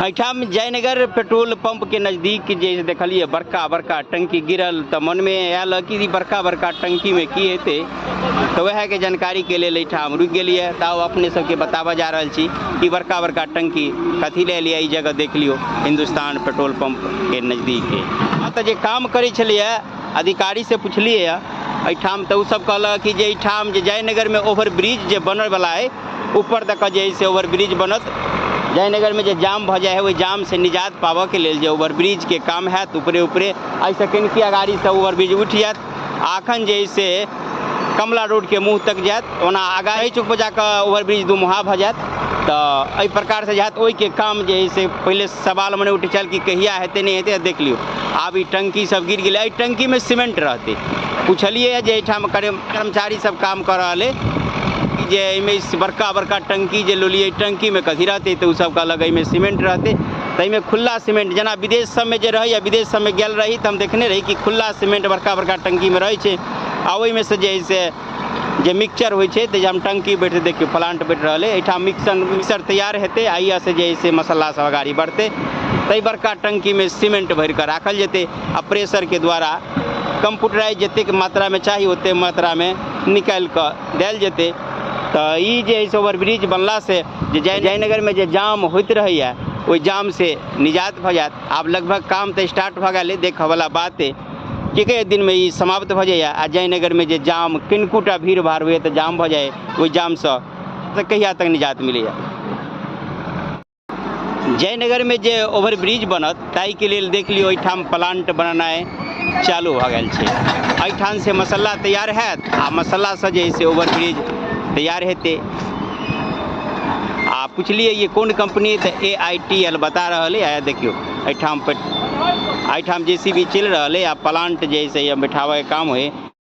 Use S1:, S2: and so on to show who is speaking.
S1: एहिठाम Jaynagar petrol pump के नजदीक जे देखलिए बड़का बड़का टंकी गिरल, तऽ मनमे आयल कि ई बड़का बड़का टंकी में की हेतै, तऽ वएह के जानकारी के लेल एहिठाम रुकि गेलियै। तऽ आब अपने सबके बताबऽ जा रहल छी कि बड़का बड़का टंकी कथी लए एलियै। ई जगह देख लियौ, हिंदुस्तान पेट्रोल पंप के नजदीक है। तऽ जे काम करै छलियै अधिकारी से पुछलियै एहिठाम, तऽ ओ सब कहलक कि जे एहिठाम जे जयनगर में ओवरब्रिज जे बनय वाला है, ऊपर तक जे है से ओवरब्रिज बनत। जयनगर में जे जाम भऽ जाइ है, ओहि जाम से निजात पाबऽ के लेल जे ओवरब्रिज के काम हैत ऊपरे ऊपरे, एहिसँ कनिकी अगाड़ी से ओवरब्रिज उठि जायत आ अखन जे है से कमला रोड के मुँह तक जायत। ओना आगाँ चौक पर जाकऽ ओवरब्रिज दू मुहा भऽ जायत। तऽ एहि प्रकारसँ जायत। ओहिके काम जे है से पहिले सवाल मने उठै छल कि कहिया हेतै, नहि हेतै। देख लियौ, आब ई टंकी सब गिर गेलै। एहि टंकीमे सीमेंट रहतै। पुछलियै जे एहिठाम कर्मचारी सब काम कऽ रहल है जे एहिमे बड़का बड़का टंकी जे लेलियै, टंकीमे कथी रहतै? तऽ ओसब कहलक एहिमे सीमेंट रहतै। तऽ एहिमे खुल्ला सीमेंट जेना विदेश सबमे जे रहैए, विदेश सबमे गेल रही तऽ हम देखने रही कि खुल्ला सीमेंट बड़का बड़का टंकीमे रहै छै आ ओहिमे से जे है से जे मिक्सचर होइ छै। तऽ जे हम टंकी बैठ, देखियौ, प्लांट बैठ रहल है। एहिठाम मिक्सर तैयार हेतै आ एहिसँ जे है से मसाला सब अगाड़ी बढ़तै। ताहि बड़का टंकीमे सीमेंट भरि कऽ राखल जेतै आ प्रेशरके द्वारा कंप्यूटराइज जतेक मात्रामे चाही, ओतेक मात्रामे निकालि कऽ देल जेतै। तऽ ई जे है से ओवरब्रिज बनलासँ जे जयनगरमे जे जाम होइत रहैए, ओहि जामसँ निजात भऽ जायत। आब लगभग काम तऽ स्टार्ट भऽ गेल है। देखऽवला बात है कि कए दिनमे ई समाप्त भऽ जाइए आ जयनगरमे जे जाम कनिकोटा भीड़ भाड़ होइए तऽ जाम भऽ जाइ, ओहि जामसँ तऽ कहिया तक निजात मिलैए। जयनगरमे जे ओवरब्रिज बनत, ताहिके लेल देख लियौ, एहिठाम प्लांट बनेनाइ चालू भऽ गेल छै। एहिठाम से मसाला तैयार हैत आ मसालासँ जे है से ओवरब्रिज तैयार हेतै। आ पुछलियै ये कोन कंपनी, तऽ AITL बता रहल है। देखियौ, एहिठाम पर एहिठाम जेसीबी चलि रहल है आ प्लांट जे है से बैठाबयके काम होइ।